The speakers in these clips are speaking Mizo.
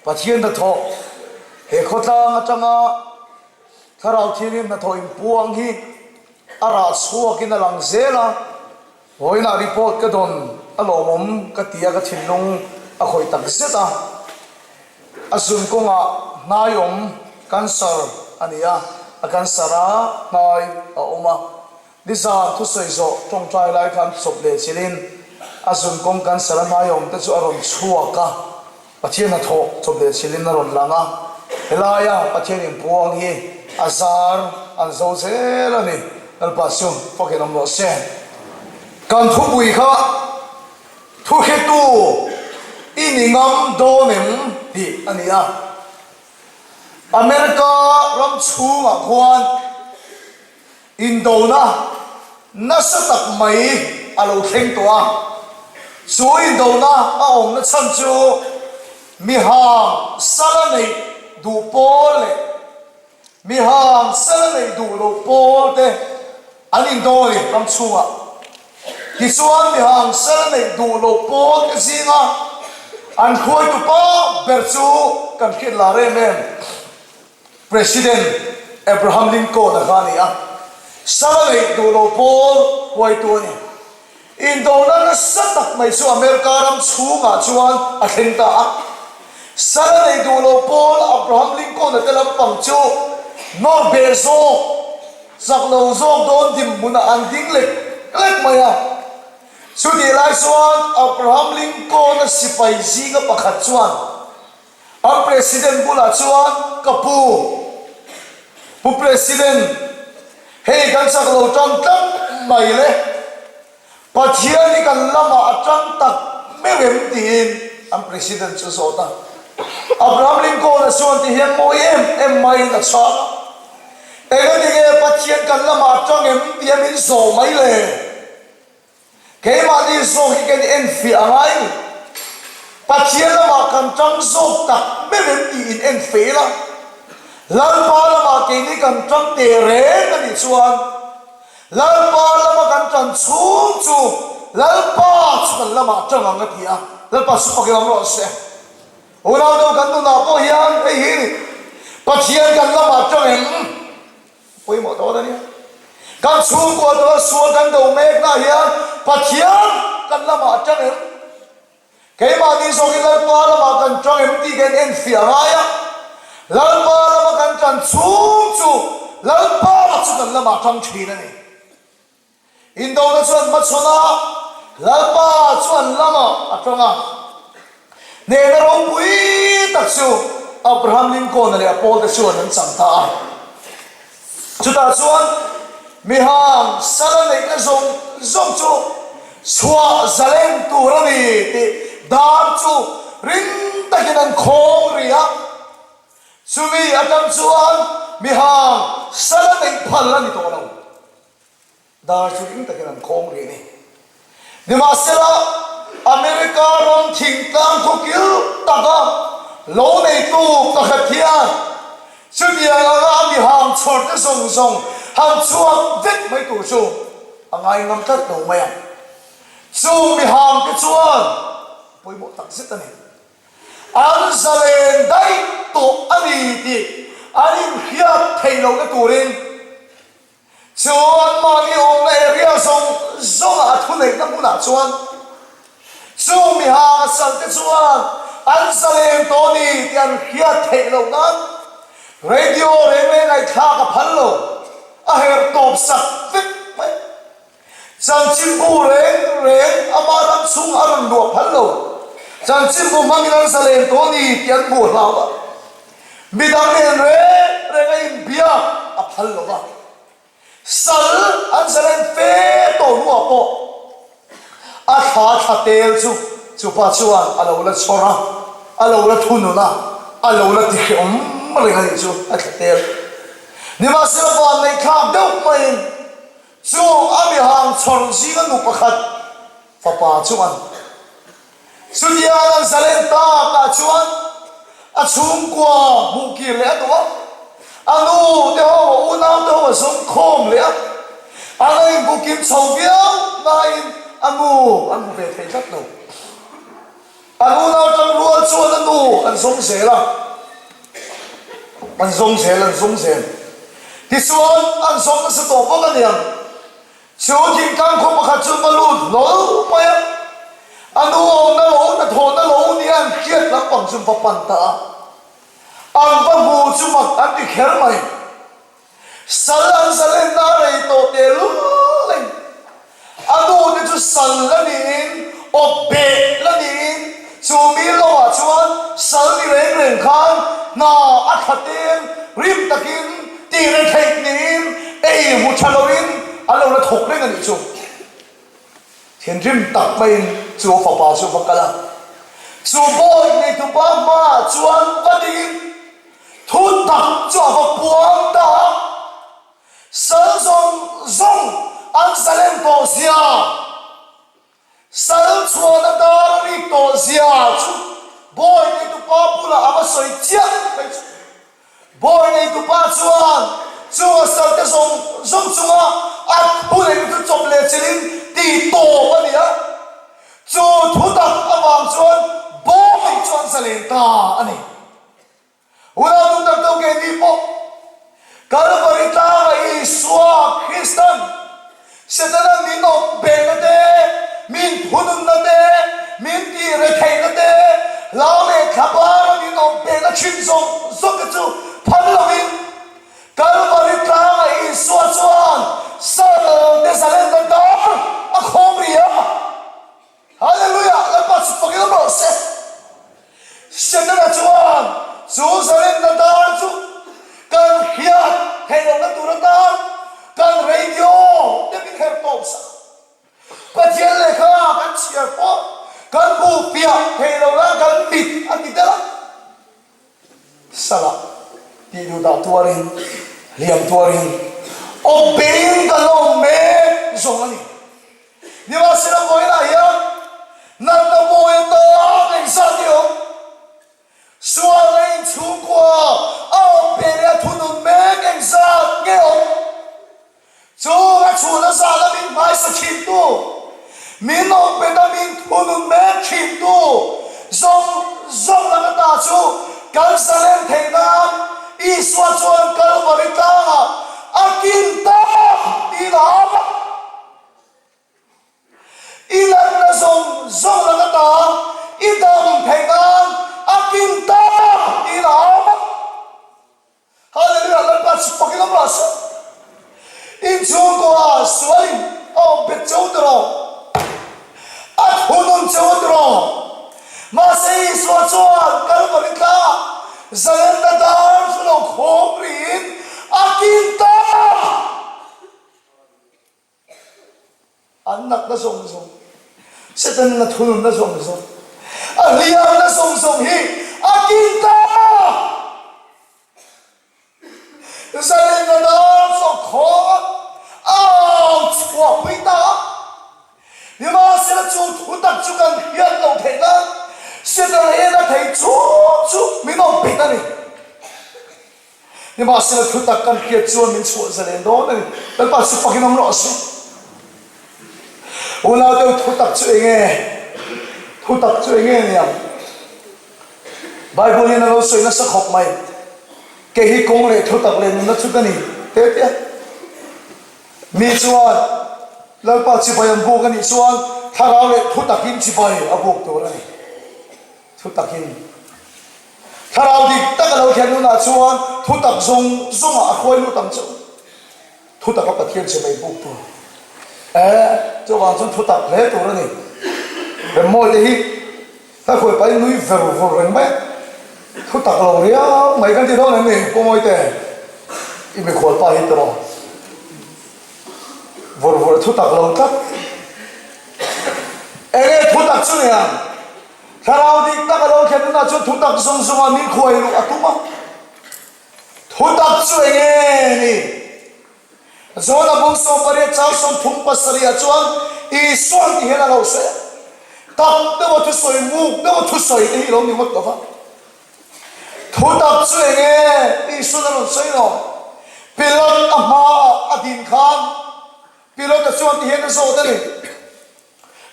Pathian hnathawh he khawtlang atanga Thlarau Thianghlim hnathawh inpuang hi a rah chhuakin a lang zel a, vawiinah report ka dawn a lawmawm ka ti a, ka thinlung a khawih tak zet a. A zun kawngah hnai awm cancer a ni a, a cancer a hnai a awm a. Nizan thusawi zawh tawngtai lai khan chawp leh chilhin a zun kawng cancer a hnai awm te chu a rawn chhuak a, Pathian hnathawh chawp leh chilhin a rawn lang a, helaia Pathian inpuang hi a zar an zo zel a ni. Lalpa chu fakin awm rawh se. Kan thupui kha thuhretu i ni ngam dawn em tih a ni a. America ram chhungah khuan Indona nasa tak mai a lo thleng tawh a, chu indona a awmna chhan chu mihang sala neih duh pawl leh mihang sala neih duh loh pawl te an indo a ni ram chhungah. Tichuan mihang sala neih duh loh pawl te zinga an hruaitu pa ber chu kan hriat lar em em. President Abraham Lincoln-a kha a ni a, sala neih duh lo pawl huaitu a ni. Indona nasa tak mai chu America ram chhungah chuan a thleng ta a. Sala neih duh lo pawl Abraham Lincoln-a te lampang chu nawr beh zawk, chak lo zawk dawn dinhmunah an ding lek lek mai a. Chutih lai chuan Abraham Lincoln-a sipai zinga pakhat chuan, An President bulah chuan, Ka pu, Pu President, hei kan chak lo tan tlat mai le, Pathian hi kan lamah a tang tak meuh em? tiin an President chu a zawt a. Abraham Lincoln-a chuan ti hian mawi em em maiin a chhang a, Engatinge Pathian kan lamah a tang em tia min zawh mai le? Keimahni zawk hi kan enfiah a ngai ni. Pathian lamah kan tang zawk tak meuh em tih in en feh ila, Lalpa lamah keini kan tang teh reng a nih chuan Lalpa lama kan tan chhung chu Lalpa chu kan lamah tang ang a ti a, Lalpa chu pakin awm rawh se. Unau deuh kan nunah pawh hian hei hi ni, Pathian kan lamah tang em? Pawimawh dawn a nia. Kan chhungkua tura sual kan do mekna hian Pathian kan lamah a tang em? Keimahni zawkin Lalpa lamah kan tang em tih kan enfiah ngai a. Lalpa lama kan tan chhung chu Lalpa chu kan lamah a tang thin a ni. Indona chuan hmachhawn a, Lalpa chuan lamah a tang a. Hnehna ropui tak chu Abraham Lincoln-a leh a pawlte chuan an chang ta a. Chutah chuan mihang sala neihna zawng zawng chu chhuah zalen tur a ni tih dar chu ring takin an khawng ri a. Chumi atang chuan mihang sala neih phal a ni tawh lo. Dar chu ring takin an khawng rih a ni. Nimahsela, America ram thingtlang khawkil taka lo neitu pakhat hian chutiang anga a mihang chhawrte zawng zawng han chhuak vek mai tur chu a ngai ngam tlat lo mai ang. Chung mihangte chuan pawimawh tak zet a ni. An zalen daih tawh a ni tih an inhriat theih lohna turin Chu anmahni awmna area zawng zawngah a thuneihna hmunah chuan chu mihang a salte chuan an zalen tawh a ni tih an hriat theih loh nan radio reng reng ngaihthlak a phal lo, a her tawp sak vek mai. Chanchinbu reng reng ama ram chhungah a rawn luah phal lo. Chanchinbu hmangin an zalen tawh a ni tih an hmuh hlau a. Midang nen reng reng a inbiak a phal lo va. Sal an zalen fe tawh hnuah pawh a thla thla tel chu chupa chuan a lo la chhawr a, a lo la thunun a, a lo la tihrehawm reng a nih chu a thla tel. Nimahsela vanneihthlak deuh maiin Chu a mihang chhawr zinga nu pakhat fapa chuan chutiang an zalen takah chuan a chhungkua hmuh kir leh a duh a, a nu te ho a unau te ho a zawng khawm leh a, an la inbu kim chho viau nain a nu an hmu ve thei tlat lo. An unau tang rual chuan a nu an zawng zel a, an zawng zel, an zawng zel. Tichuan, an zawng nasa tawh bawk a niang. Chu thingtlang khaw pakhat chu va lut hlawl mai a, a nu awmna lo, hnathawhna lo nia an hriat lampang chu va pan ta a. An va hmu chu mak an ti kher mai. Sal an zalenna a rei tawh teh lul in a nu te chu sal la niin awp beh la niin chu mi lohah chuan sal ni reng reng khan hna a tha ten rim takin tih re theih niin ei hmu tha loin an lo la thawk reng a nih chu. Thinrim tak maiin chu a fapa chu va kal a, chu bawi neitupa hmaah chuan va dingin, Thu tak chu a va puang ta a, sal zawng zawng an zalen tawh zia, sal chhuahna dar a rik tawh zia chu bawi neitupa bulah a va sawi chiah mai chu. Bawi neitupa chuan chung a salte zawng zawng chunga a thu neih chu chawp leh chilhin tih tawp a ni a, chu thu tak avang chuan bawi chu an zalen ta a ni. Unau tum tak deuh keini pawh Kalvari tlangah Isua Kristan Setana min awp behna te, min thununna te, min tih retheihna te, hlau leh thlabara min awp behna thin zawng zawng te chu phal lovin Kalvari tlangah Isua chuan Salte zalenna dar a khawm rih a. Hallelujah! Lalpa chu fak ila rawh se. Setana chuan chu zalenna dar chu kan hriat theih lohna tur atan kan radio te min herh tawp sak. Pathian lehkha kan chhiar pawh kan hmuh piah theih lohna kan mit a ti tel a. Salah tih duh dah tuarin, hliam tuarin awp beiin kan la awm mek zawng a ni. Nimahsela vawiinah hian natna mawi atan engzat nge awm? Sualna inchhungkua a awm ve leh a thunun mek engzat nge awm? Chu a chhuna zana min hmaisa thintu, min awm peta min thunun mek thintu zawng zawng laka ta chu kan zalen theih nan Isua chuan Kalvari tlangah a kin ta tiin a au a. I latna zawng zawng laka ta i dam theih nan a kin ta tiin a au a. Hallelujah Lalpa chu fakin awm rawh se. Inchhungkua sualin a awm bet cheu ta rawh. A thunun cheu ta rawh. Mahse Isua chuan Kalvari tlangah zalenna dar chu lo khawm rihin a kin ta. An natna zawng zawng, Setanna thununna zawng zawng, a hliamna zawng zawng hi a kin ta! Zalenna dar chu a khawng a, a au chhuahpui ta a. Nimahsela chu thu tak chu kan hriat loh theih nan Setana en a thei chhung chu min awm phet a ni. Nimahsela thu tak kan hriat chuan min chhuah zalen dawn a ni. Lalpa chu fakin awm rawh se. Unau deuh thu tak chu eng nge? Thu tak chu eng nge niang? Bible hian a lo sawi nasa khawp mai. Kei hi kawng leh thu tak leh nunna chu ka ni te tia. Mi chuan Lalpa chibai an buk a nih chuan thlarau leh thu takin chibai a buk tur a ni. Thu takin. Thlarau dik tak a lo thlen hunah chuan thu tak zawng zawngah a hruai lut ang che u. Thu taka Pathian che mai buk tur. E, chuvang chuan thu tak hle tur a ni. Remmawi te hi ka khawi pahin nui ver vur reng mai a. Thu tak lo riau mai kan ti dawn em ni Pu Mawite? I mikhual pa hi tiraw? Vur vur thu tak lo tlat. Enge thu tak chu niang? Thlarau dik tak a lo thlen hunah chuan thutak zawng zawngah min khuai luh a tum a. Thutak chu eng nge ni? Jona bung 18 chang 37 ah chuan Isuan ti hian a lo sawi a, Tak deuha thusawi, muk deuha thusawi te hi i lo ni ngawt lo va. Thutak chu eng nge? Isuan a rawn sawi lo. Pilat a hmaah a din khan Pilata chuan ti hian a zawt a ni.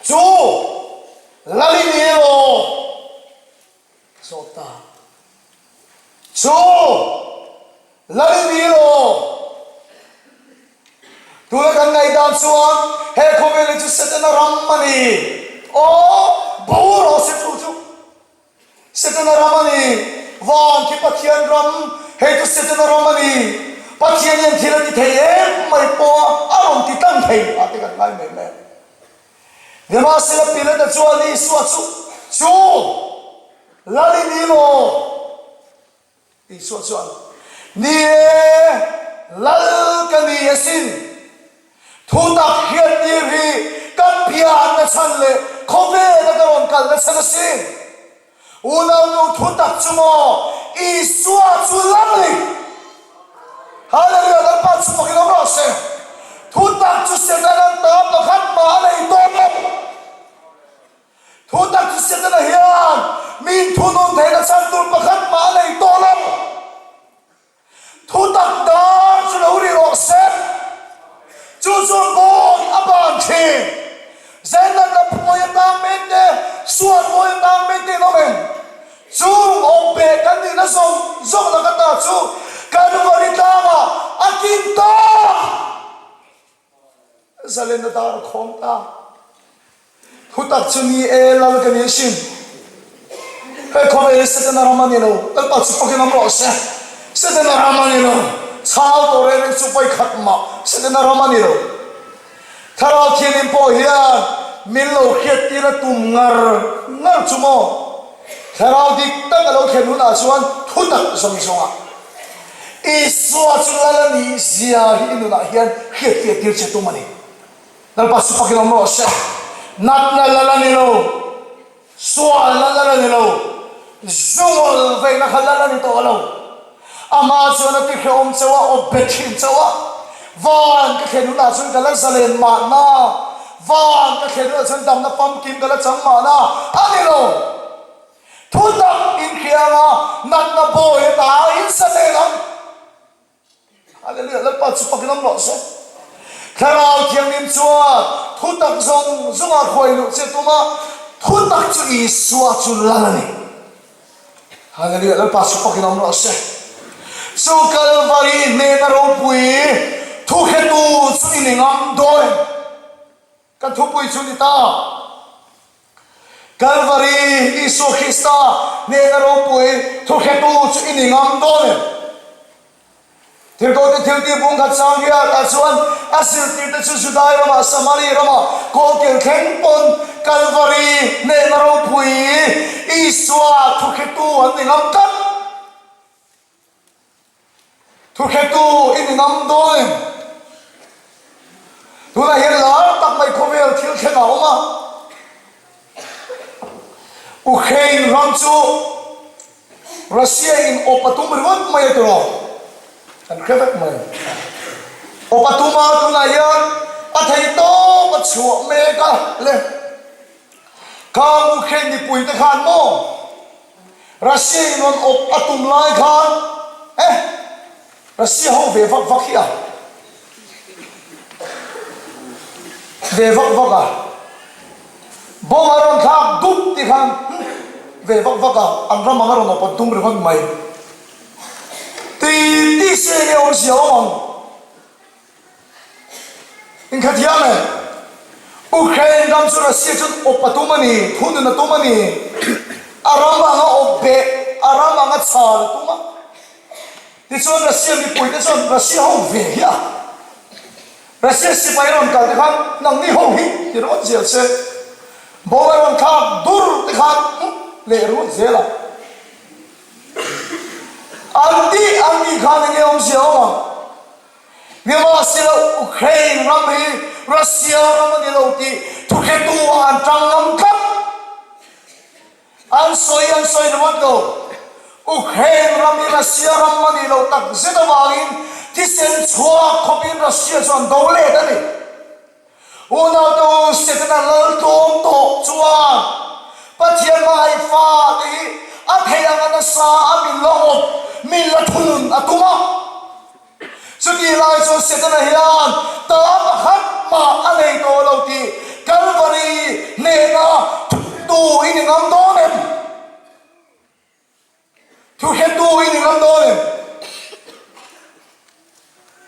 Chu Lali ni emaw? Zawt ta. Chu! Lal i ni lo! Tuna kan ngaihdan chuan he khawvel hi chu Setana ram a ni. Aw, bo rawh se chu chu. Setana ram a ni. Van khi Pathian ram, hei chu Setana ram a ni. Pathian hian thil a ti thei em mai pawh a, a rawn ti tlang thei a ti kan ngai mai mai. Nimahsela Pilata chuan Isua chu, Chu! Lal i ni maw? Isua chuan, Ni e, Lal ka ni asin. Thutak hriattir hi ka pianna chhan leh khawvela ka rawn kalna chhan asin. Unaunu thutak chu maw Isua chu Lal ni? Hallelujah! Lalpa chu fakin awm rawh se. Thutak chu Setana'n ta pakhat mah a nei tawh lo. Thutak chu Setana hian min thunun theihna chhan tur pakhat mah a nei tawh lo. Thutak dar chu lo ri rawh se. Chu chuan bawi a ban thin. Zenatna phuai atang mek te, suan mawi atang mek te in awm em? Chung awm beh kan nihna zawng zawng laka ta chu Kalvari tlangah a kin ta! Zalenna dar a khawm ta. Thutak chu ni e, Lal ka ni asin. He khawvel hi Setana ram a ni lo, Lalpa chu fakin awm rawh se. Setana ram a ni lo, chhal tawh reng reng chu vawikhat mah Setana ram a ni lo. Thlarau Thianghlim pawh hian min lo hriattir a tum ngar ngar chu maw? Thlarau dik tak a lo thlen hunah chuan thutak zawng zawngah Isua chu Lal a nih zia hi i nunah hian hriatfiah tir che tum a ni. Lalpa chu fakin awm rawh se. Natna Lal a ni lo. Sualna lal a ni lo, zungawl veina kha lal a ni tawh lo. Amah chuan a ti hrehawm chauh a, awp bet thin chauh a. Van ka thlen hunah chuan ka la zalen mahna, van ka thlen hunah chuan damna famkim ka la chang mahna a ni lo. Thutak inhriang a, natna bawi ata inzalen ang. Hallelujah! Lalpa chu fakin awm rawh se. Thlarau Thianghlim chuan thutak zawng zawngah hruai luh che tum a, thutak chu Isua chu lal a ni. Hallelujah! Lalpa chu fakin awm rawh se. Chu Kalvari hnena ropui thuhretu chu i ni ngam dawn em? Kan thupui chu ni ta. Kalvari Isua Krista hnena ropui thuhretu chu i ni ngam dawn em? Thiltawte thiltih bung khat sang hian ah chuan a zirtirte chu Judai ramah Samari ramah kawlkel thleng pawn Kalvari hnena ropui Isua thuhretu an ni ngam tlat. Thuhretu i ni ngam dawn em? Tunah hian lar tak mai khawvel thil thleng a awm a. Ukraine ram chu Russia in awp a tum ringawt mai a tiraw? Kan hre vek mai. Awp a tum a, tunah hian a thei tawp a chhuah mek a le. Khang Ukraine mipuite khan maw? Russia in rawn awp a tum lai khan eh Russia ho ve vak vak hi a ve vak vak a bomb a rawn thlak dup ti khan ve vak vak a an ram ang a rawn awp an tum ringawt mai ti ti se nge awmzia awm ang. Inkhathiam e. Ukraine ram chu Russia chuan awp a tum a ni, thunun a tum a ni. A ram anga awp beh, a ram anga chhan a tum a. Tichuan Russia mipuite chuan Russia ho ve hi a. Russia sipai rawn kal te khan nangni ho hi ti rawt zel se. Bomb a rawn thlak dur te khan leh rawt zel a. An tih an tih khan enge awmzia awm ang? Nimahsela Ukraine ram hi Russia ram a ni lo tih thuhretu ah an tang ngam tlat. An sawi an sawi ringawt lo. Ukraine ram hi Russia ram a nih loh tak zet avangin thisen chhuak khawpin Russia chu an do let a ni. Unaute u, Setana lal tlawm tawh chuan Pathian hmangaih fate hi a theih anga nasa a min la awp, min la thunun a tum a. Chutih lai chuan Setana hian ta pakhat mah a nei tawh lo tih Kalvari hnena thuttu i ni ngam dawn em? Thuhretu i ni ngam dawn em?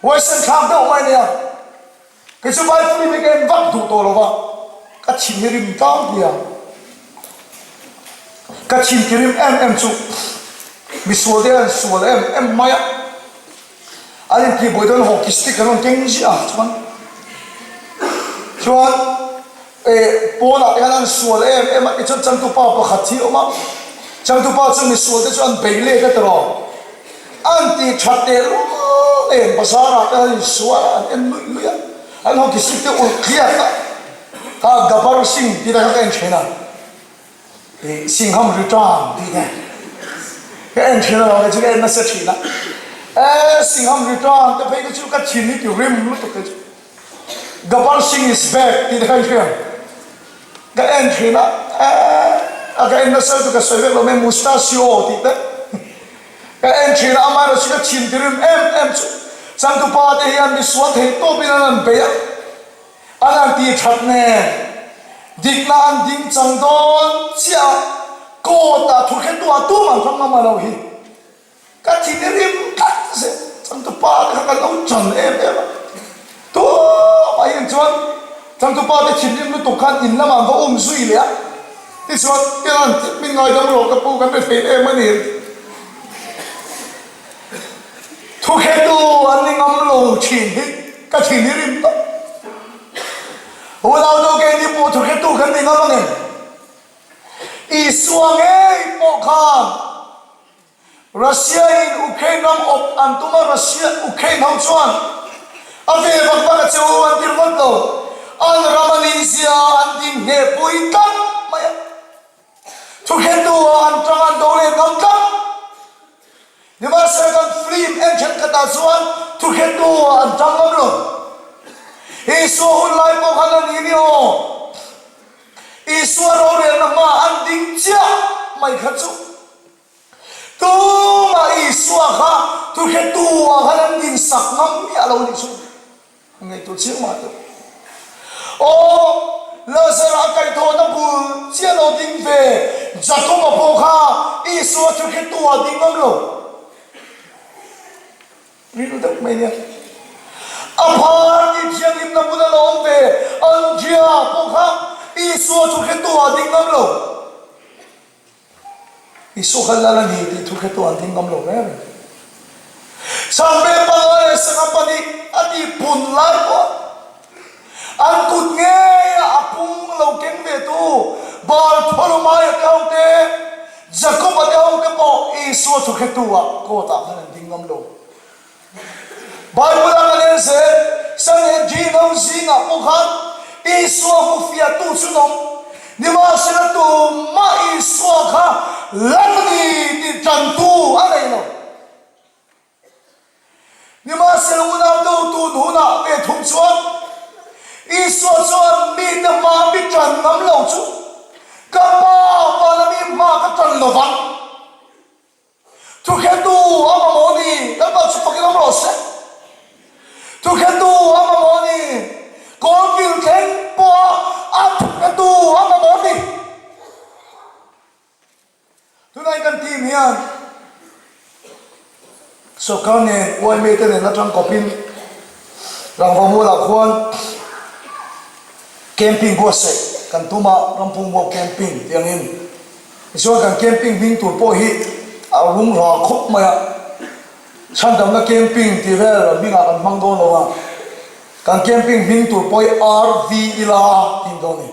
Huaisen thlak deuh mai nia. Kei chu vai film hi ka en vak duh tawh lo va, ka thin hi rim tlangpui a. Ka thin ti rim em em chu misual te an sual em em mai a. An intihbuai dawn hockey stick an rawn keng ziah a chuan chuan eh pawnah te khan an sual em em a tichuan changtupa pakhat hi a awm a changtupa chu misual te chu an bei lek a tiraw an tih that teh lual em bazar ah te an insual a an en luih luih a an hockey stick te ulh tliak a kha Gabbar Singh tih te kha ka en thin a. Ih Singham Return tih te ka en thin alawm kei chu ka en nasa thin a, eh Singham Return te phei te chu ka thin hi ti rim lutuk kei chu Gabbar Singh is back tih te kha i hria ka en thin a, eh a ka en nasa lutuk ka sawi vek lo mai Mustachio tih te ka en thin a, amaherawhchu ka thin ti rim em em chu changtupa te hian misual thei tawpin an han bei a. An han ti that nen, dikna an ding chang dawn chiah a, court ah thuhretu ah tum an ram ngam a lo hi. Ka thin i rim tlat zel, changtupa te kha kan lo chan em em a, tumah hian chuan changtupa te thinrim lutuk khan in lamah an va um zui leh a, tichuan Iran min ngaidam rawh ka pu kan rethei em a ni an ti. Thukhetu an ni ngam lo thin hi ka thin hi rim tawp. Unau keini pawh thukhetu kan ni ngam angem? Isua ngei pawh khan Russia in Ukraine ram awp an tum a, Russia Ukraine ho chuan a ve vak vak a che u an ti ringawt lo, an ram a nihzia an dinhneh pui tlat mai a. Thukhetu ah an tang an do leh ngam tlat. Nimahsela kan film en thenkhatah chuan thukhetu ah an tang ngam lo. Isua hun lai pawh khan a ni ni aw. Isua rorelna hmaah an ding chiah mai kha chu. Tumah Isua kha thukhetu ah khan an dinsak ngam miah lo nih chu. Ngaihtuah chiang mah tawh. Aw, Lazara a kaihthawhna bul chiah lo ding ve, Jakoba pawh kha Isua chu hretu ah ding ngam lo. Rilru deuh mai nia. A phar ni thianghlimna bula lo awm ve, Andria pawh kha Isua chu hretu ah ding ngam lo. Isua kha lal a ni tih thu hretu an ding ngam lo reng reng. Changbe panga leh sangha pahnih a tih pun lai pawh an kut ngeia a pung lo keng ve tu Bartholomaia te ho te, Jakoba te ho te pawh Isua thu hretu ah court ah khan an ding ngam lo. Bible a kan en zel, Sanhedrin ho zingah pawh khan Isua hmu fiahtu chu an awm. Nimahsela tumah Isua kha lal a ni tih tantu a nei lo. Nimahsela unau tun hunah ve thung chuan Isua chuan mite hmaa mi tan ngam lo chu ka Pa vana mi hma ka tan lo vang. Thukhetu a mamawh ni, Lalpa chu fakin awm rawh se. Thukhetu a mamawh ni, Kawlkil thleng pawha a thukhetu a mamawh ni. Tunai kan team hian sawrkar nen YMA te nen atang kawpin Rangvamualah khuan camping buatsaih kan tum a, Rampungmual camping tih angin. Tichuan kan camping hming tur pawh hi a rum rah khawp mai a, chhandamna camping tih vel hmingah kan hmang dawn lo a, kan camping hming tur pawh hi RV ila tih dawn a ni.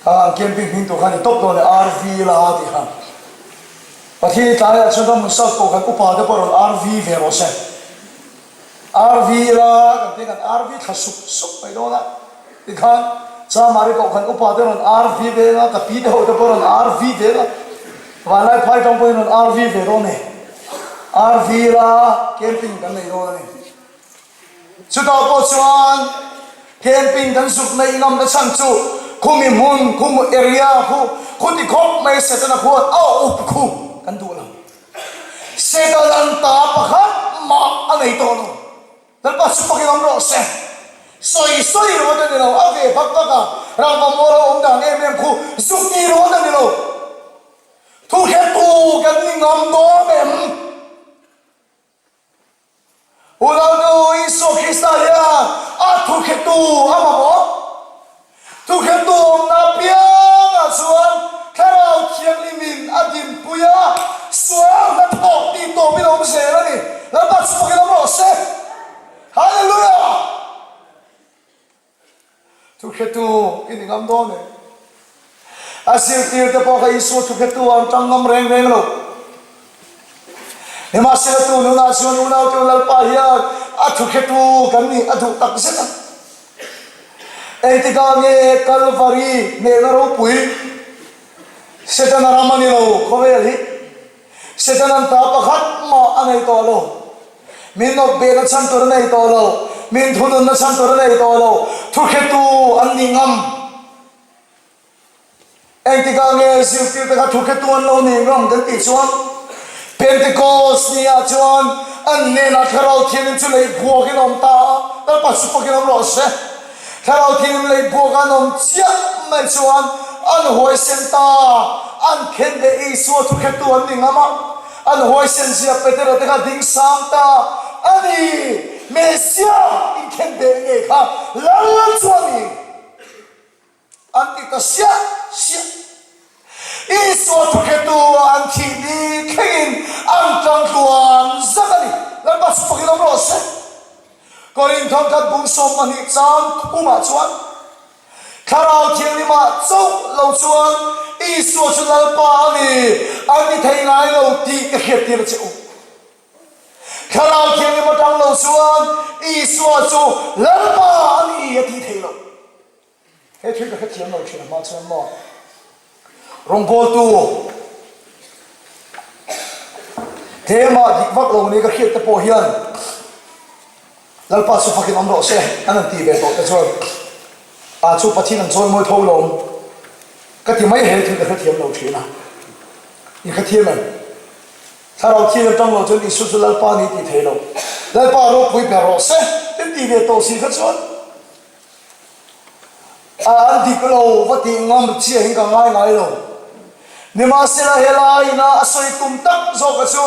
Kha kan camping hming tur kha a ni tawp dawn a ni, RV ila tih kha. Pathian i tlaiah chuan kan hmun sat pawh kan upa te pawh rawn RV ve rawh se. RV ila kan tih kan RV thla sup sup mai dawn a, tikhan Chamari koh khan upa te rawn RV ve anga, ka pi te ho te pawh rawn RV ve anga, vanlai phai tang pawhin rawn RV ve dawn a ni. RV ila camping kan nei dawn a ni. Chutah pawh chuan camping kan zuk neih ngam na chhan chu khumi hmun, khum area khu khuti khawp mai Setana khuan a up khu kan duh lo. Satan an ta pakhat mah a nei tawh lo. Lalpa chu fakin awm rawh se. Sawi sawi ringawt a ni lo, a ve vak vak a, rangva mual a awm dan em em khu zuk ti ringawt a ni lo. Thuhretu kan ni ngam dawn em? Unaunu Isua Krista hian a thuhretu a mamawh. Thuhretu awmna apiangah chuan Thlarau Thianghlimin a dinpui a, sual hnathawh tih tawpin a awm zel a ni. Lalpa chu fakin awm rawh se. Hallelujah! Thuhretu i ni ngam dawn e. A zirtirte pawh kha Isua thuhretu ah an tang ngam reng reng lo. Nimahsela tu nunah chuan unaute u Lalpa hian a thuhretu kan nih a duh tak zet a. Engtikah nge Kalvari hnehna ropui Setana ram a ni lo khawvel hi. Setanan ta pakhat mah a nei tawh lo. Min nawt behna chhan tur a nei tawh lo. Min thununna chhan tur a nei tawh lo. Thuhretu an ni ngam. Engtikah nge zirtirte kha thuhretu an lo ni ngam kan tih chuan Pentecost ni ah chuan an hnenah Thlarau Thianghlim chu lei buakin a awm ta a, Lalpa chu fakin awm rawh se. Thlarau Thianghlim lei buak an awm chiah mai chuan an huaisen ta, an khen leh Isua thukhettu an ni ngam a, an huaisen zia Petera te kha ding sang ta a ni, Messiah inkhen beh ngei kha Lal chu a ni an ti ta siah siah. Isua thukhettu an thih ni thlengin an tang tluan zak a ni. Lalpa chu fakin awm rawh se. Korinth thawnkhat bung 12 chang thumah chuan, Thlarau Thianghlimah chauh lo chuan Isua chu Lalpa a ni, an ti thei ngai lo tih ka hriattir a che u. Thlarau Thianghlim atang lo chuan Isua chu Lalpa a ni a ti thei lo. He thil ka hrethiam lo thin a hma chuan maw rawngbawltu tlema dik vak lo ni ka hriat te pawh hian Lalpa chu fakin awm rawh se an han ti ve tawh te chuan a chu Pathian an chawi mawi tho lawm ka ti mai he thil ka hrethiam lo thin a in hrethiam em? Thlarau thil atang lo chuan Isua chu Lalpa ni ti thei lo Lalpa ropui ber rawh se in ti ve tawh si kha chuan A an dik lo va tih ngam chiah in ka ngai ngai lo. Nimahsela helai ina a sawi tum tak zawk a chu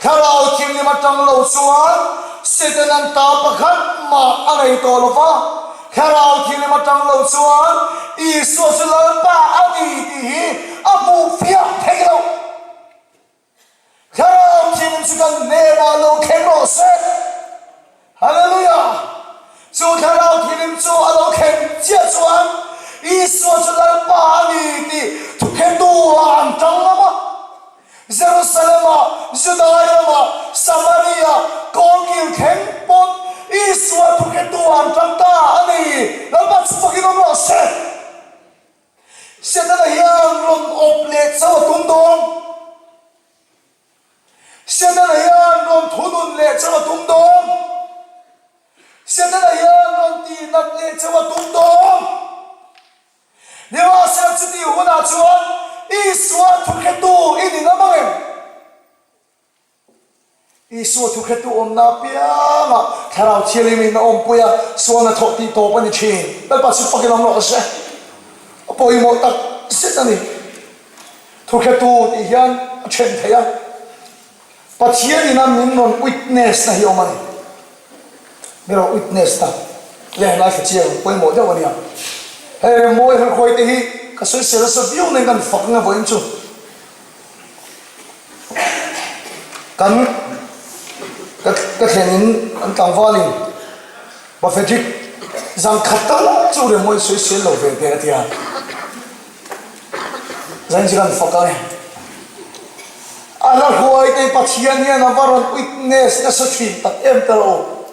Thlarau Thianghlim atang lo chuan Setanan ta pakhat mah a nei tawh lo va, Thlarau Thianghlim atang lo chuan Isua chu Lalpa a ni tih hi a hmuh fiah thei lo. Thlarau Thianghlim chu kan hnenah lo thleng rawh se. Hallelujah! Chu Thlarau Thianghlim chu a lo thleng chiah chuan Isua chu Lalpa a ni tih thukhetu ah an tang ngam a. Jerusalem-ah, Judai ramah, Samaria, kawlkil thleng pawn Isua thukhetu ah an tang ta a ni. Lalpa chu fakin awm rawh se. Setana hian rawn awp leh chauh a tum dawn. Setana hian rawn thunun leh chauh a tum dawn. Setana hian rawn tihnat leh chauh a tum dawn. Nimahsela chutih hunah chuan Isua thuhretu i ni ngam ang em? Isua thuhretu awmna apiangah Thlarau Thianghlimin a awmpui a, sualna thawh tih tawp a ni thin. Lalpa chu fakin awm rawh se. A pawimawh tak zet a ni. Thuhretu tih hian a then thei a, Pathian ina min rawn witness na hi awm a ni. Min rawn witness na leh ngaithla chiang pawimawh deuh a nia. Hei Remmawi Hrelkhuai te hi ka sawisel nasa viau nen kan fak nge vawiin chu. Kan ka ka thlen in an tlangval in Bafedrick zan khat tal chu remawi sawi sel lo ve teh a ti a, zain chu kan fak ang e. A hla hruai te Pathian hian a va rawn witness nasa thin tak em ta lo.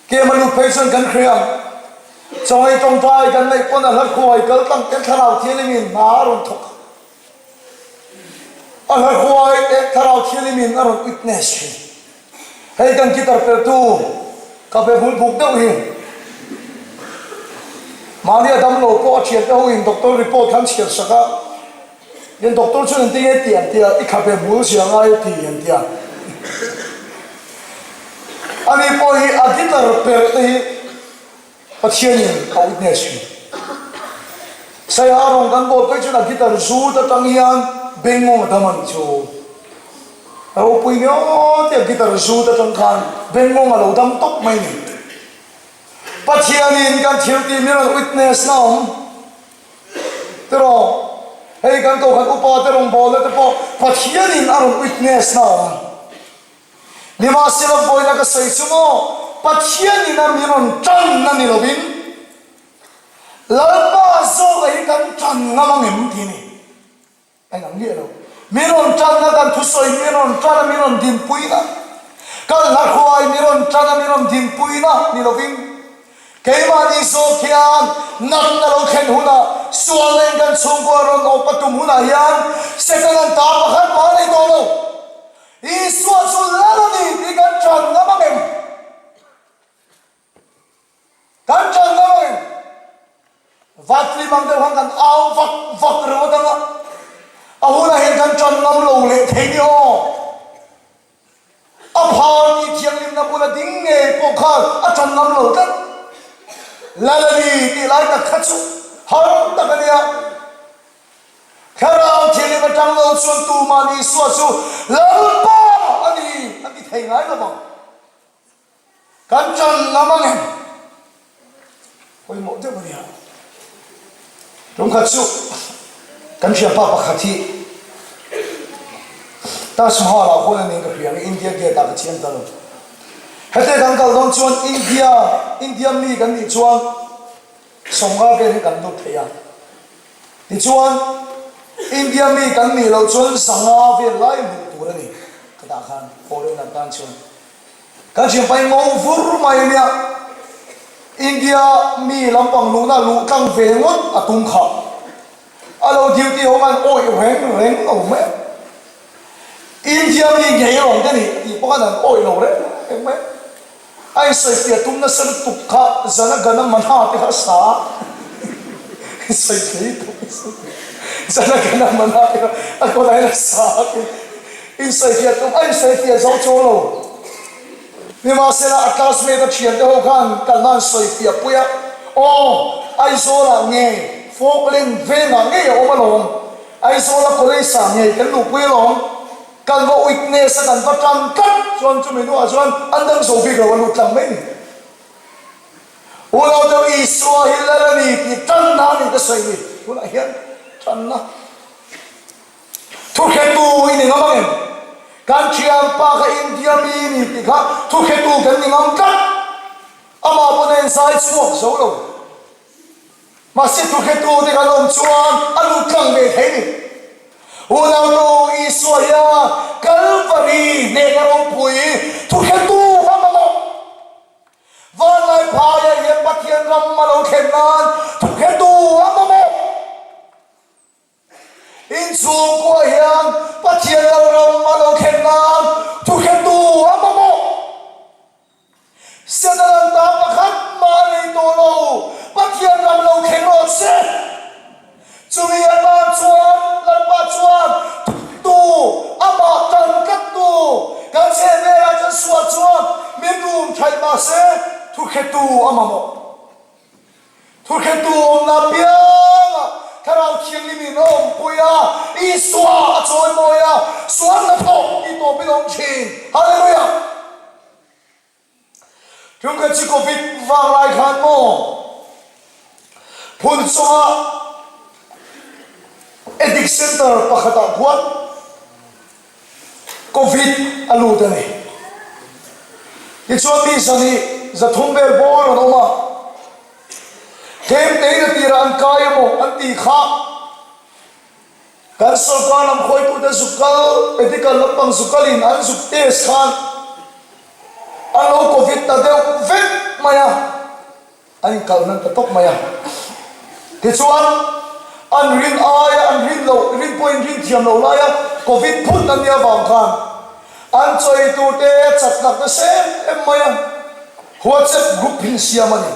Kem a lut phei chuan kan hria ang. Chawngei tawngtai kan neih pawn a hla hruai kal tlang ten thlarau thianghlim in hna a rawn thawk a. A hla huai te Thlarau Thianghlimin a rawn witness thin. Hei kan guitar peltu ka be bul buk deuh hi. Mahni a dam lo pawh a thiante ho in doctor report khan chhiar sak a, in doctor chuan engtin nge ti an tia, i khabe bul zia ngai a ti an tia. Ani pawh hi a guitar perh te hi Pathianin a witness thin. Saiha rawng kan bawl phei chuan a guitar zut atang hian. Bengngawng a dam a nih chu. Ropui viau tia guitar zut atang khan Bengngawng a lo dam tawp mai ni. Pathianin kan thil tih min rawn witness na awm tiraw? Hei kan kohhran upa te rawngbawlna te pawh Pathianin a rawn witness na awm. Nimahsela vawiina ka sawi chu maw Pathianin a min rawn tan na ni lovin Lalpa zawka hi kan tan ngam ang em tih a ni. A inang miah lo. Min rawn tanna kan thusawi min rawn tan a min rawn dinpuina, kan hlahruai min rawn tan a min rawn dinpuina ni lovin keimahni zawk hian natna lo thlen hunah, sualna in kan chhungkua rawn awp a tum hunah hian Setana'n ta pakhat mah a nei tawh lo. Isua chu Lal a ni tih kan tan ngam ang em? Kan tan ngam ang em? Vatli mang deuh khan kan au vak vak ringawt ang a, a hunah hian kan tan ngam lo leh thei ni aw. A phar tih thianghlimna bula ding ngei pawh khan a tan ngam lo tlat. Lal a ni tih lai tak kha chu har tak a nia. Thlarau thianghlim atang lo chuan tuman Isua chu Lalpa a ni a ti thei ngai lo vang. Kan tan lam ang em? Pawimawh deuh a nia. Tumkhat chu kan thianpa pakhat hi Taj Mahal ah khuan a ning ka hria nge India Gate ah ka chiang ta lo. Hete kan kal dawn chuan India India mi kan nih chuan Sawmnga vel hi kan lut thei a. Tichuan, India mi kan nih loh chuan zanga vel lai hmuh tur a ni. Ka tah khan foreigner tan chuan kan thianpa hi ngo vur mai a nia. India mi lampang luhna luh tlang ve ngawt a tum kha. A lo duty ho khan awih reng reng lo mai a. India mi ngei a awm te nih tih pawh khan an awih lo reng reng mai a. A insawifiah tum nasa lutuk kha Jana Gana Mana te kha a sa a, insawifiah tum nasa lutuk Jana Gana Mana te kha a kawtah hian a sa a tin insawifiah tum a insawifiah zo chuang lo. Nimahsela a classmate a thiante ho khan kalna an sawifiah pui a, aw Aizawlah ngei Falkland vengah ngei a awm alawm, Aizawla college ah ngei kan luhpui alawm. Kan va witness a kan va tan tlat chuan chumi hnuah chuan an dang zo bik lo a lut tlang mai ni. Unau deuh Isua hi Lal a ni tih tanna a ni ka sawi ni. Tunah hian tanna thuhretu i ni ngam ang em? Kan thianpa kha India mi ni tih kha thuhretu kan ni ngam tlat. Amah pawn a inzai chhuak zo lo. Mahse thuhretu te kan awm chuan a lut tlang ve thei ni. Unautu Isua hian Kalvari hnehna ropui thuhretu a mamawh. Vanlai phaiah hian Pathian ram a lo thlen nan thuhretu a mamawh. Inchhungkua hian Pathian lalram a lo thlen nan thuhretu a mamawh. Setanan ta pakhat mah a nei tawh lo, Pathian ram lo thleng rawh se. Chumi atan chuan Lalpa chuan tu amah tan tlattu kan chhehvelah chuan sual chuan min rum thaih mah se thuhretu a mamawh. Thuhretu awmna piangah Thlarau Thianghlimin a awmpui a, Isua a chawimawi a, sual hnathawh tih tawpin a awm thin. Hallelujah! Tumkhat chu Covid vang lai khan maw phun chunga Addict Center pakhatah khuan Covid a lut a ni. Tichuan mi zahnih 300 vel bawr an awm a, tlemtein a tirah an kai emaw an tih kha kan sorkar lam khawitute zuk kal, medical lampang zuk kalin an zuk test khan an lo Covid ta deuh vek mai a. An inkalh hnan ta tawp mai a. Tichuan, an rin aia an rin loh, rin pawhin rin thiam loh laia Covid phut an nih avang khan an chawi turte chat lak nasa em em mai a, WhatsApp group hi siam a ni.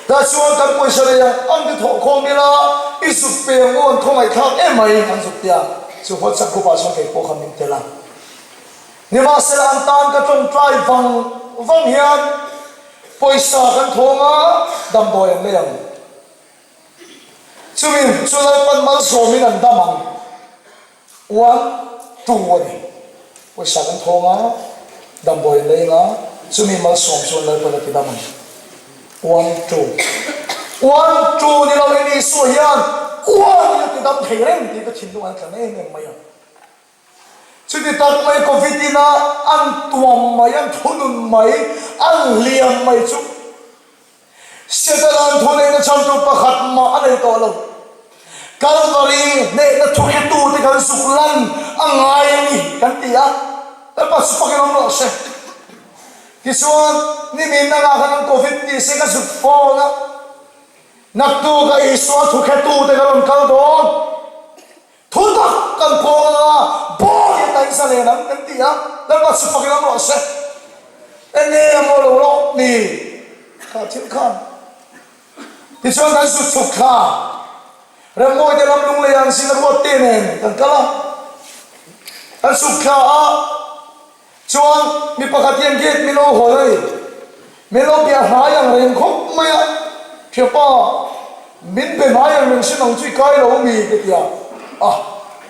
Tah chuan kan pawisa nei ang ang te thawh khawm ila i zuk pe ang u an khawngaihthlak em mai an zuk tia chu WhatsApp group ah chuan kei pawh kha min tel a. Nimahsela an tan ka tawngtai vang vang hian pawisa kan thawng a, damdawi an lei ang. Chumi chu Lalpan malsawmin an dam ang. One, two a ni. Pawisa kan thawng a, damdawi an leng a, chumi malsawm chuan Lalpan a ti dam ang. One, two. One, two ni lo in Isua hian one in a ti dam thei reng tih ka thinlung an tlan em em mai a. Chuti tak mai Covid in a an tuam mai, an thunun mai, an hliam mai chu Setana'n thuneihna chhantu pakhat mah a nei tawh lo. Kalvari hnehna thuhretute kan zuk lan a ngai a ni kan ti a, Lalpa chu fakin awm rawh se. Tichuan, nimin dangah khan an Covid tih se ka zuk phone a, naktukah Isua thuhretute ka rawn kal dawn. Thu tak kan pawng anga bawi a taih zalen ang kan ti a, Lalpa chu fakin awm rawh se. Enge a maw lo lawk ni kha thil khan. Tichuan kan zut chhuk thla Remmawi te lam lunglei ah an zin a ruat te nen kan kal a, kan chhuk thla a, Chuan mi pakhat hian gate min lo hawn a ni. Min lo biah hnai ang reng khawp mai a, Thiapa, min be hnai ang reng sin ang chu i kai lo mi? ka ti a. Ah,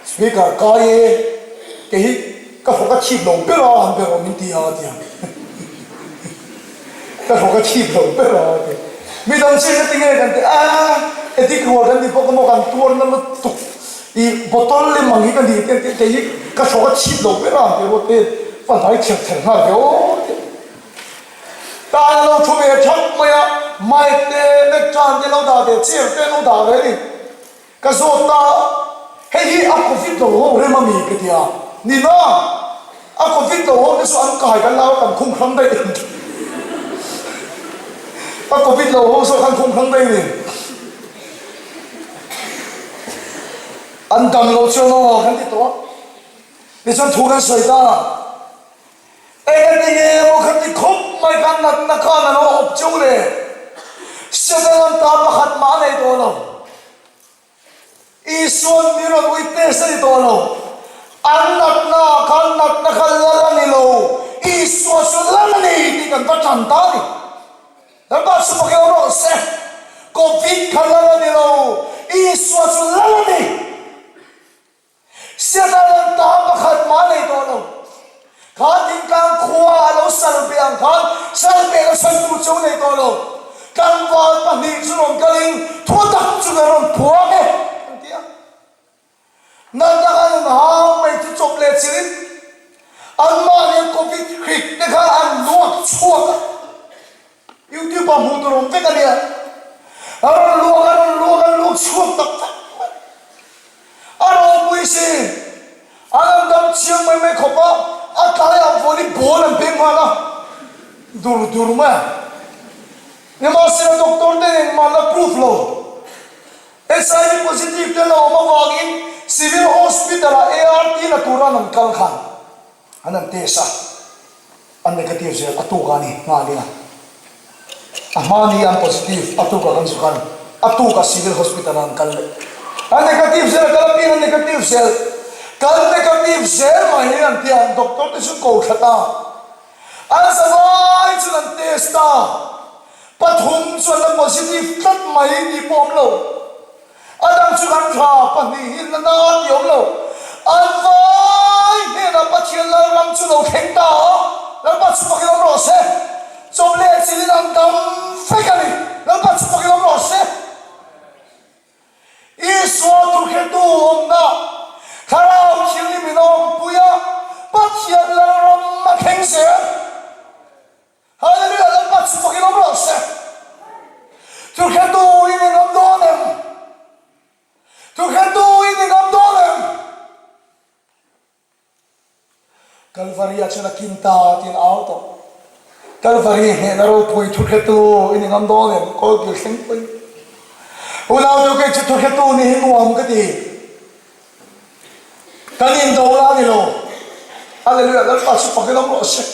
speaker kai e, kei hi ka hlawk a chhip lo ber a, han be rawh min ti a, a ti a. Ka hlawk a chhip lo ber a, a ti. Midang chu engati nge kan ti a, edik rual kan ni bawk a maw, kan tuarna lutuk. I bottle lem ang hi ka ni te an tih kei hi ka hrawk a chhip lo ber a an ti ruat te pa hnai ther ther nghal ve aw tih tan a lo thu ve thap mai a mic te lectern te lo dah ve chair te lo dah ve a ni ka zawt ta hei hi a covid lo ho rem a mi ka ti a ni na A covid lo ho te chu an kai kan lau kan khung hrang daih em? A covid lo ho zawk an khung hrang daih ni. An dam lo chuan aw kan ti tawh a. Tichuan thu kan sawi ta. Engati nge maw khan ti khawp mai khan natna khan a lo awp cheu le. Setana an ta pakhat mah a nei tawh lo. Isua'n mi rawn witness a ni tawh lo. An natna ah khan natna kha lal a ni lo, Isua chu lal a ni tih kan va tan ta a ni. Lalpa chu pakeu rawh se, Covid kha lal a ni lo, Isua chu lal a ni. Siatalan ta pakhat mah nei tawh lo. Kha thingtlang khua a lo sal beh ang khan sal behna chhan tur chu nei tawh lo. Tlangval pahnih chu rawn kalin thu tak chu kan rawn phuang e an ti a. Natna khan an hang mai chu chawp leh chilhin anmahni Covid hrik te kha an luak chhuak a. Youtube ah hmuh tur awm vek a nia. A rawn luak a rawn luak a luak chhuak tak tak mai. A ropui si. An an dam chiang mai mai khawp a, a tlaiah volley ball an peng nghal a, dur dur mai a. Nimahsela doctor ten engmah la proof lo. HIV positive te la awm avangin Civil Hospital ah ART la tura an an kal khan an an test a. A negative zel a tuk a ni nghal ila. A hma ni an positive a tuk ah kan zu kal a tuk ah civil hospital ah an kal leh. A negative zel a kal apiang a negative zel. Kal negative zel mai hi an tia doctor te chu ko thla ta. An zavai chuan an test ta. Pathum chuan a positive tlat mai tih pawh awm lo. A dang chu kan tha pahnihin na na ti awm lo. An vai hnenah Pathian Lalram chu lo thleng ta a, Lalpa chu fakin awm rawh se. Chawp leh chilhin an dam vek a ni, Lalpa chu fakin awm rawh se. Isua thuhretu awmna Thlarau Thianghlim in a awmpui a, Pathian Lalram a thleng zel. Hallelujah Lalpa chu fakin awm rawh se. Thuhretu in i ngam dawn em? Thuhretu in i ngam dawn em? Kalvari ah chuan a kin ta tiin a au tawh. Kalvari hnehna ropui thuhretu in i ngam dawn em? Kawlkil thleng pawhin. Unau kei chu thuhretu nih hi nuam ka ti. Kan indona a ni lo. Hallelujah, Lalpa chu fakin awm rawh se.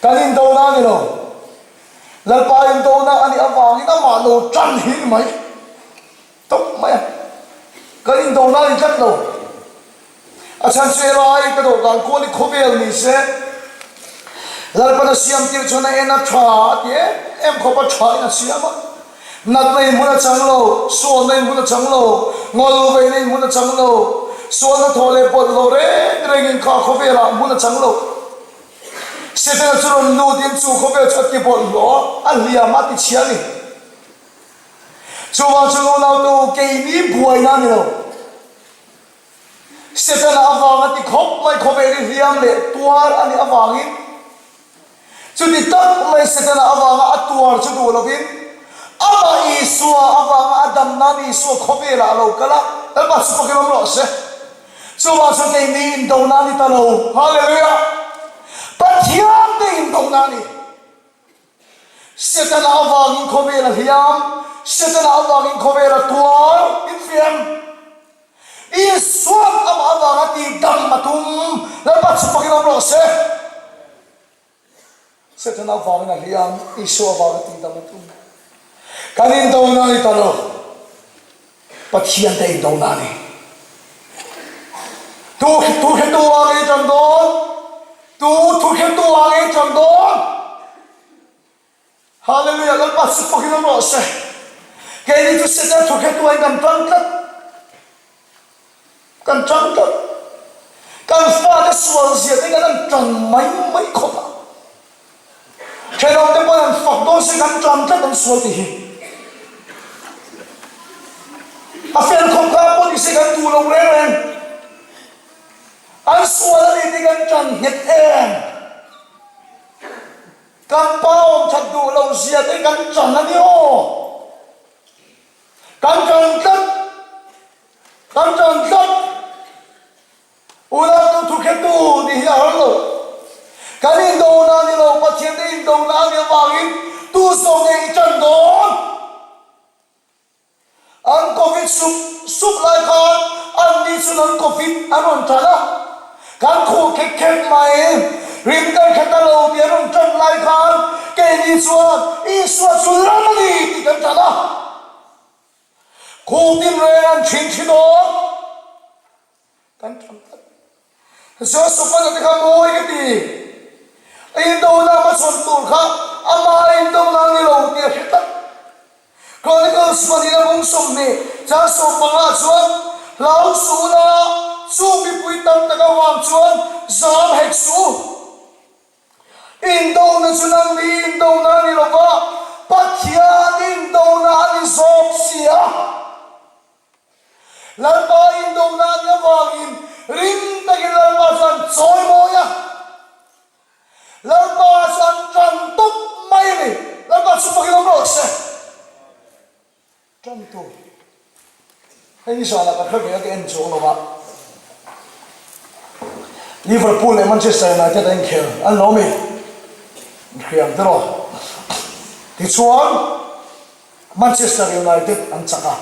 Kan indona a ni lo. Lalpa indona a nih avangin amah lo tan hi ni mai. Tawp mai a. Kan indona a ni tlat lo. A chhan chu helai ka dawhkan kual hi khawvel ni se. Lalpan a siam tir chuan a en a tha a ti em em khawp a tha in a siam a. Natna in hmun a chang lo, sualna in hmun a chang lo, ngawlveina in hmun a chang lo. Sualna thaw leh bawlhhlawh reng rengin kha khawvelah hmun a chang lo. Setana chu rawn lutin chu khawvel chu a ti bawlhhlawh a, a hliam a ti chhia a ni. Chuvang chu lunautu keini buaina a ni lo. Setana avanga ti khawp mai khawvel hi hliam leh tuar a nih avangin chuti tak mai Setana avanga a tuar chu duh lovin amah Isua avanga a dam nan Isua khawvelah a lo kal a, Lalpa chu fakin awm rawh se. Chuvang chuan keini indona a ni ta lo. Hallelujah! Pathian te indona a ni. Setana avangin khawvel a hliam, Setana avangin khawvel a tuar, infiam. Isuan amah avanga tihdam a tum, Lalpa chu fakin awm rawh se. Setana avangin a hliam, Isua avanga tihdam a tum. Kan indona a ni ta lo, Pathian te indona a ni. Tu thu hretu ah nge i tan dawn? Tu thu hretu ah nge i tan dawn? Hallelujah Lalpa chu fakin awm rawh se. Keini chu Satan thu hretu ah in kan tang tlat. Kan tang tlat. Kan fate sual zia te kan an tan mai mai khawp a. Thenawmte pawn an fak dawn se kan tan tlat an sual tih hi. A fel khawp kha pawh ni se kan duh lo reng reng. An sual a ni tih kan tan nghet em. Kan pa awm that duh lo zia te kan tan a ni aw. Kan tan tlat. Kan tan tlat. Unautu thukhetu nih hi a har lo. Kan indona ni lo, Pathian te indona a nih avangin tu zawk nge i tan dawn? An covid sup sup lai khan anni chuan an covid an rawn tan a, kan khuh khek khek mai. Rim kan hre ta lo tih an rawn tan lai khan keini chuan Isua chu ram a ni tih kan tan a. Khuh tinreng an thin thi dawn. Kan ṭang tlat. Joseph-a te kha mawi ka ti. A indona hmachhawn tur kha amah a indona ni lo tih a hre tlat. Chronicles pahnih a bung 20 chang 15 chuan, Hlau suh ula, chu mipui tam tak avang chuan zam hek suh u. Indona chu nangni indona a ni lo va, Pathian indona a ni zawk si a. Lalpa indona a nih avangin ring takin Lalpa chu an chawi mawi a, Lalpa chu an tan tawp mai a ni. Lalpa chu fakin awm rawh se. Tan tur. Hei ni zanah ka hre ve a, ka en chuang lo va. Liverpool leh Manchester United an inkhel an lo mi. Inhriam tiraw. Tichuan. Manchester United an chak a,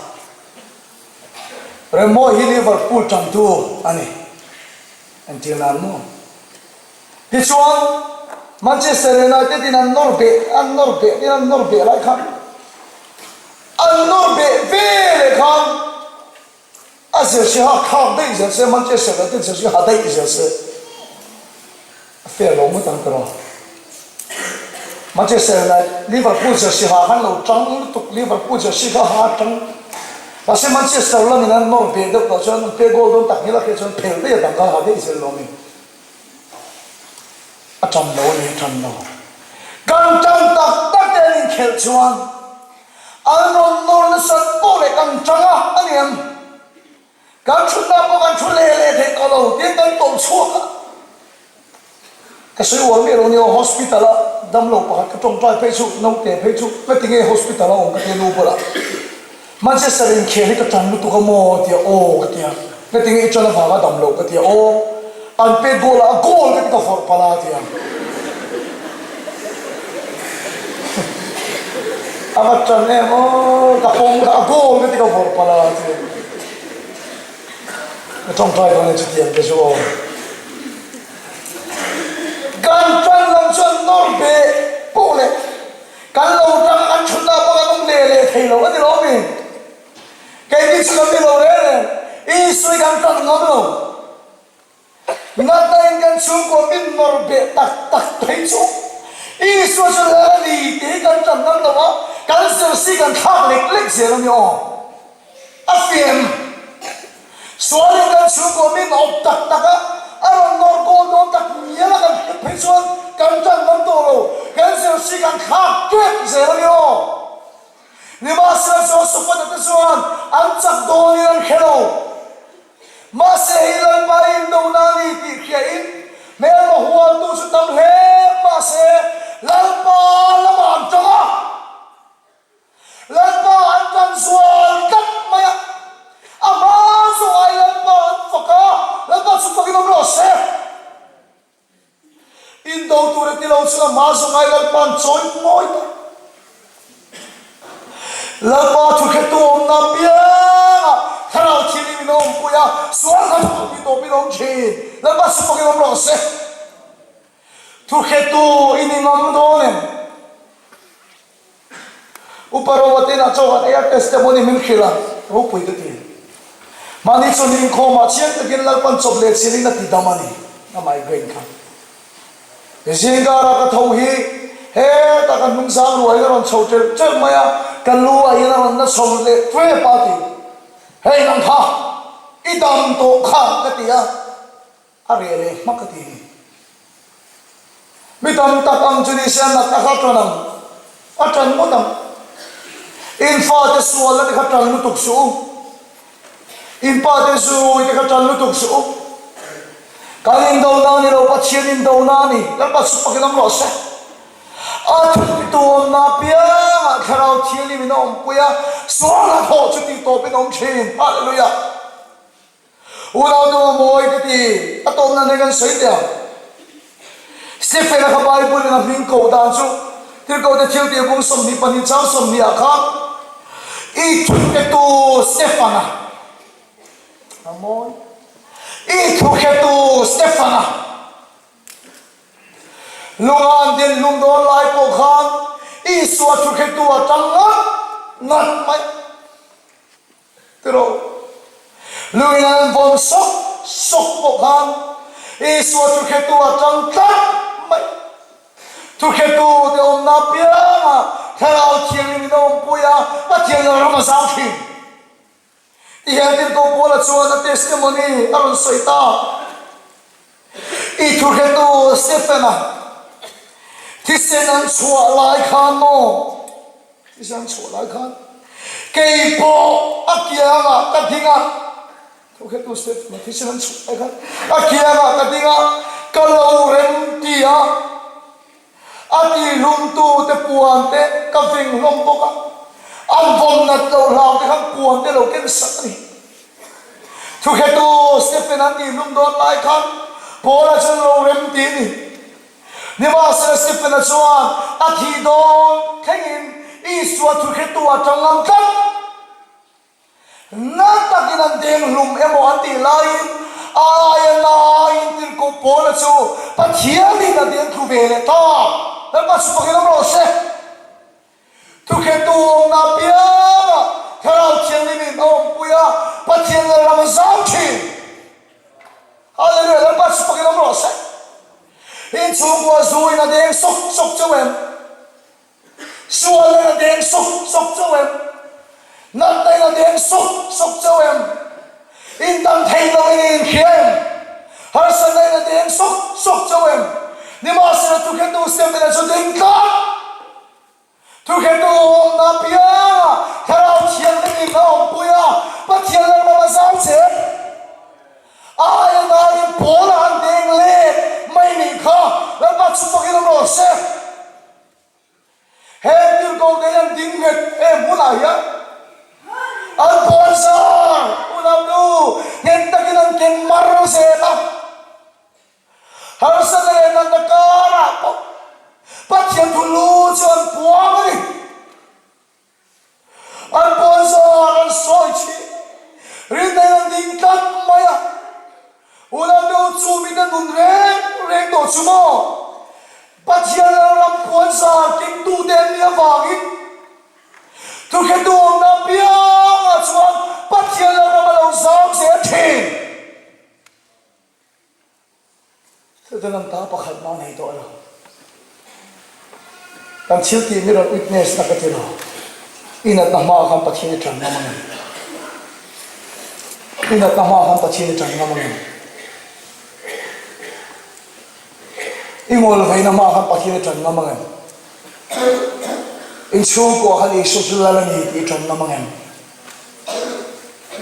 Remo hi Liverpool tantu a ni. Entir nan maw? Tichuan, Manchester United in an nawr beh, an nawr beh tin an nawr beh lai khan, an nawr beh ve leh khan a jersey ha thlak daih zel se, Manchester United jersey ha daih zel se. A fair lo ngawt ang ka rawn. Manchester United, Liverpool jersey ha khan lo tang lutuk, Liverpool jersey kha ha tang. Mahse Manchester lamin an nawr ve deuh tawh chuan an pe goal dawn tak ngil a hriat chuan phel daih a dang kha ha daih zel lo mi. A tan lo a ni, a tan lo. Kan tan tak tak te an inkhelh chuan an rawn nawr nasat pawh leh kan tang a, a ni em? Kan thutna pawh kan thu leh leh theih tawh lo tiin kan tawlh chhuak a. Ka sawi uar miah lo nia, hospital a damlo pakhat ka tawngtai phei chu, naute phei chu ngati nge hospital a awm ka tia nu bulah Manchester inkhel hi ka tan lutuk a maw tia aw ka tia, ngati nge i tan avanga damlo ka tia aw, an pet goal ah a goal ka ti ka vawrh palh a tia. A va tan em aw, ka pawm kha a goal ka ti ka vawrh palh a tia. Ka tawngtai dawn e chutiang te chu aw. Kan tan lam chuan nawr beh pawh leh kan lo tang a kan thutna pawh kan awm leh leh thei lo a ni lo mi. Keini chu kan ni lo reng reng, Isua hi kan tan ngam lo. Natna in kan chhungkua min nawr beh tak tak phei chu Isua chu lal a ni tih hi kan tan ngam lo a, kan zirsi kan thlak lek lek zel a ni aw. A fiam. Sualin kan chhungkaw min awp tak tak a, a rawn nawr kawl dawn tak ngial a kan hriat phei chuan kan tan ngam tawh lo, kan zirsi kan thlak tep zel a ni aw. Nimahsela Josaphat-a te chuan an chak dawnin an hre lo. Mahse hei Lalpa indona a ni tih hriain hmelma hualtu chu tam hle mahse Lalpa lamah an tang a. Lalpa an tan zual tlat mai a, a hma zawh ai Lalpa an fak a, Lalpa chu fakin awm rawh se. Indo tur e ti lo chuan a hma zawh ai Lalpa an chawi mawi ta. Lalpa thuhretu awmna apiangah Thlarau Thianghlim in a awmpui a, sual kan tawh tih tawpin a awm thin. Lalpa chu fakin awm rawh se. Thuhretu i ni ngam dawn em? Upa Roa te inah chaw han ei a, testimony min hrilh a, ropui ka ti. Mahni chuan inkhawmah chiang takin Lalpan chawp leh chilhin a ti dam a ni, a migraine kha. Zingkara ka tho hi hetah ka hnung zang ruaiin a rawn chho ṭelh ṭelh mai a, ka lu ah hian a rawn na chho leh ṭep a ti. Hei nang kha, i dam tawh kha ka ti a. A reh leh hmak a ti ni. Mi tam tak ang chu ni se a nat a kha ṭan ang, a ṭan ngawt ang. In fate sualna te kha ṭan lutuk suh u. In pate zui te kha ṭan lutuk suh u. Kan indona a ni lo, Pathian indona a ni. Lalpa chu fakin awm rawh se. A thuttu awmna apiangah Thlarau Thianghlim in a awmpui a, sual hnathawh chu tihtawpin a awm ṭhin. Hallelujah! Unau te mawi ka ti, a tawp nan hian kan sawi teh ang. Stephen-a kha Bible in a hming koh dan chu Tirhkohte thiltih bung 22 chang 20 ah khan I thuhretu Stephen-a a mawi. I thuhretu Stephen-a lunga an den hlum dawn lai pawh khan Isua thuhretu a tang ngat ngat mai. Tiraw? Lungin an vawn sawk sawk pawh khan Isua thuhretu a tang tlat mai. Thuhretu te awmna apianga Thlarau Thianghlim in a awmpui a, Pathian lal ram a zau thin. Ti hian Tirhkoh Paula chuan a testimony a rawn sawi ta. I thuhretu Stephen-a thisen an chhuah lai khan maw? Thisen an chhuah lai khan kei pawh a kiangah ka ding a, thuhretu Stephen-a thisen an chhuah lai khan a kiangah ka ding a, ka lo rem ti a. A tihlumtute puan te ka veng hlawm bawk a, an vawn nat loh hlau te khan puan te lo ken sak a ni. Thuhretu Stephen an tihlum dawn lai khan Paula chuan lo rem ti a ni. Nimahsela Stephen-a chuan a thih dawn thlengin Isua thuhretu a tang ngam tlat. Na takin an deng hlum emaw an tih laiin a aia laiin tirhkoh Paula chu Pathianin a deng thlu ve leh ta. Lalpa chu fakin awm rawh se. Thukhettu awmna apiangah Thlarau Thianghlimin a awmpui a, Pathian Lalram a zau thin. Hallelujah! Lalpa chu fakin awm rawh se. Inchhungkua zuin a deng sawk sawk chauh em? Sual in a deng sawk sawk chauh em? Natna in a deng sawk sawk chauh em? Indang thei lo in i inhria em? Harsatna in a deng sawk sawk chauh em? Nimahsela thukhetu Stephen-a chu ding tlat! Thukhetu awmna apianga Thlarau Thianghlim in a awmpui a, Pathian lalram a zau che. A aia naiin Paul a han deng leh mai nih kha Lalpa chu fakin awm rawh se. Heng tirhkohte hian ding nghet he hmunah hian an pawn zar unau nu nghet takin an ken mar zel a. Harsatna leh natna karah pawh Pathian thu lu chu an puang a ni. An pawn zar an sawi thin. Rinna in an ding tlat mai a. Unau deuh chu mite nun reng reng tawh chu maw? Pathian lalram puan zar kengtute an nih avangin thuhretu awmna apiangah chuan Pathian lalram a lo zam zel thin. Chutin an ta pakhat mah nei tawh lo. Kan thil tih mi rawn witness na ka ti lo. I natna hmaah khan Pathian i ṭan ngam a ni. I natna hmaah khan Pathian i ṭan ngam ang em? I ngawl veina hmaah khan Pathian i ṭan ngam ang em? In chhungkuah khan Isua chu Lal a ni tih i ṭan ngam ang em?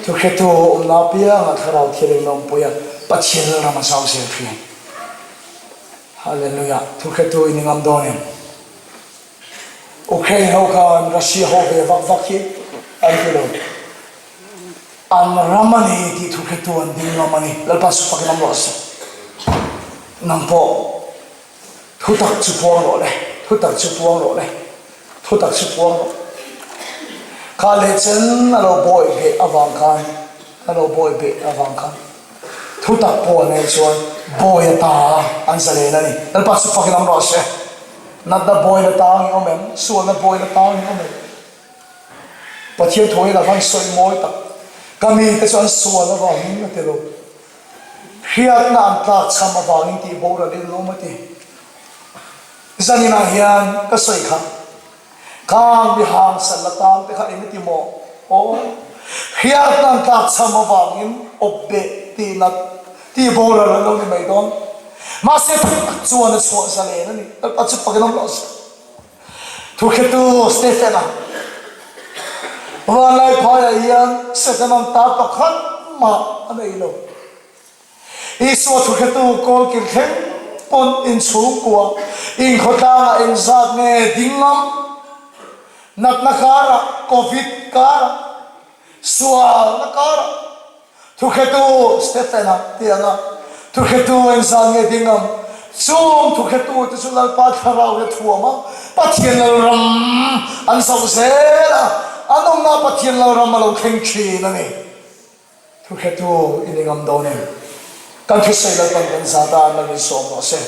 Thuhretu awmna apiangah Thlarau Thianghlim a awmpui a, Pathian Lalram a zau zel ṭhin. Hallelujah! Thuhretu i ni ngam dawn em? Ukraine ho khan Russia ho ve vak vak hi an ti lo. An ram a ni tih thuhretu an ding ngam a ni. Lalpa chu fakin awm rawh se. Nang pawh thutak chu puang rawh le, thutak chu puang rawh le, thutak chu puang rawh. Kha leh chen a lo bawi beh avang khan, a lo bawi beh avang khan thutak pawh a nei chuan bawi a ta an zalen a ni. Lalpa chu fakin awm rawh se. Natna bawi la tang i awm em? Sualna bawi la tang i awm em? Pathian thaw hi laka an sawi mawi tak. Ka mite chu an sual avangin a ti lo. Hriatna an tlak chham avangin tih boral in awm a ti. Zaninah hian ka sawi kha, Khang mi hang sal la tang te kha eng ti maw? Aw, hriatna an tlak chham avangin awp beh tih nat tih boral an lo ni mai dawn. Mahse thu tak chuan a chhuah zalen a ni. Lalpa chu fakin awm rawh se. Thuhretu Stephen-a Vanlai phaiah hian Satan-a'n ta pakhat mah a nei lo. Isua thuhretu kawlkil thleng pawn inchhungkua inkhawtlangah engzat nge ding ngam? Natna karah, Covid karah, sualna karah thuhretu Stephen-a ti ang a, thuhretu engzat nge ding ngam? Chung thuhretute chu Lalpa Thlarau hi a thuam a, Pathian Lalram an zoh zel a, an awmna Pathian Lalram a lo thleng thin a ni. Thuhretu i ni ngam dawn em? Kan thusawi Lalpan kan zat a, Malin sawm rawh se.